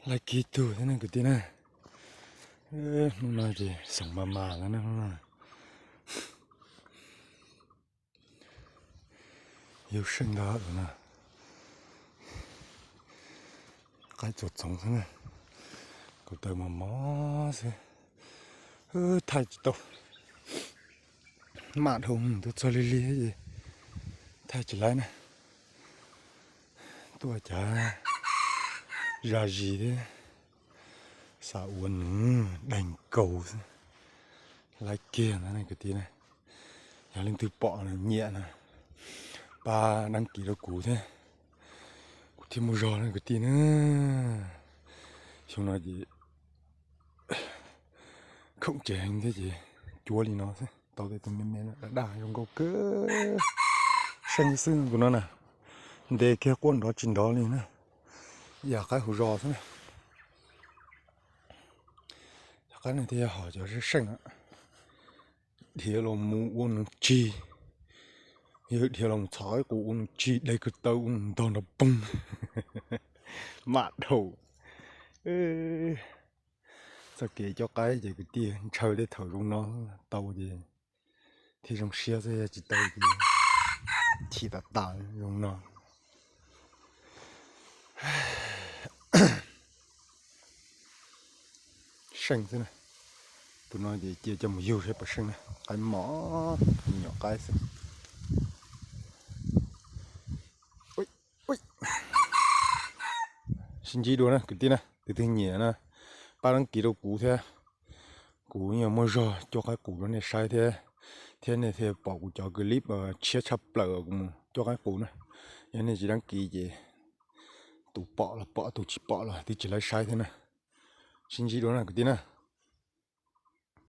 Laij kiag tug thiab ne kwv tij na. Hnub no ces xeem mas mas lawm na. Yug seej ntag no. Qaib txuas txoov xwb na. Kaum tawm mos mos xwb. Thaij tsis tau. Maj dhau, tuaj txog lig lig es thaij tsis laib na. Tuaj cav zam zis thiab xav ua nws deeg kaus xwb. Laij kiag ntag kwv tij na. Yog leej twg pom nyiam na, pab dab kiv rau kuv thiab, kuv thiaj muaj zog na kwv tij na. Xyoo no ces khoom tsev heev thiab ces cuab li no xwb, tau tej tus me me daj daj zoo nkauj kawg. Seej xwb tus no na, ntes kiag quaj nrov tsis nrov li na, yam qaib hauv zos xwb na. Cov qaib no thiaj yog hom cov seej seej, dhia los mus ua nws tsig, yog dhia los mus txhom qaib qus ua nws tsig, de ko taw ua nws ntog nrov poog. Maj dhau. Txoj kev coj qaib ces kwv tij ntshaw tej thaum zoo no tau ces thiaj zoo siab xwb, yog tsis tau ces chim tas tas zoo no. Seej xwb na. Tus no ces cia coj mus yug saib puas seej na, qaib mos, me nyuam qaib xwb. Sib ntsib dua na kwv tij na, tus twg nyiam na, pab dab kiv rau kuv thiab. Kuv yeej muaj zog coj qaib qus rau nej saib thiab, thiab nej thiaj pom kuv cov clip tshiab tshaj plaws kuv mus coj qaib qus na. Yog nej tsis dab kiv ces tus pom los pom, tus tsis pom los twb tsis laib saib thiab na. Sib ntsib dua na kwv tij na.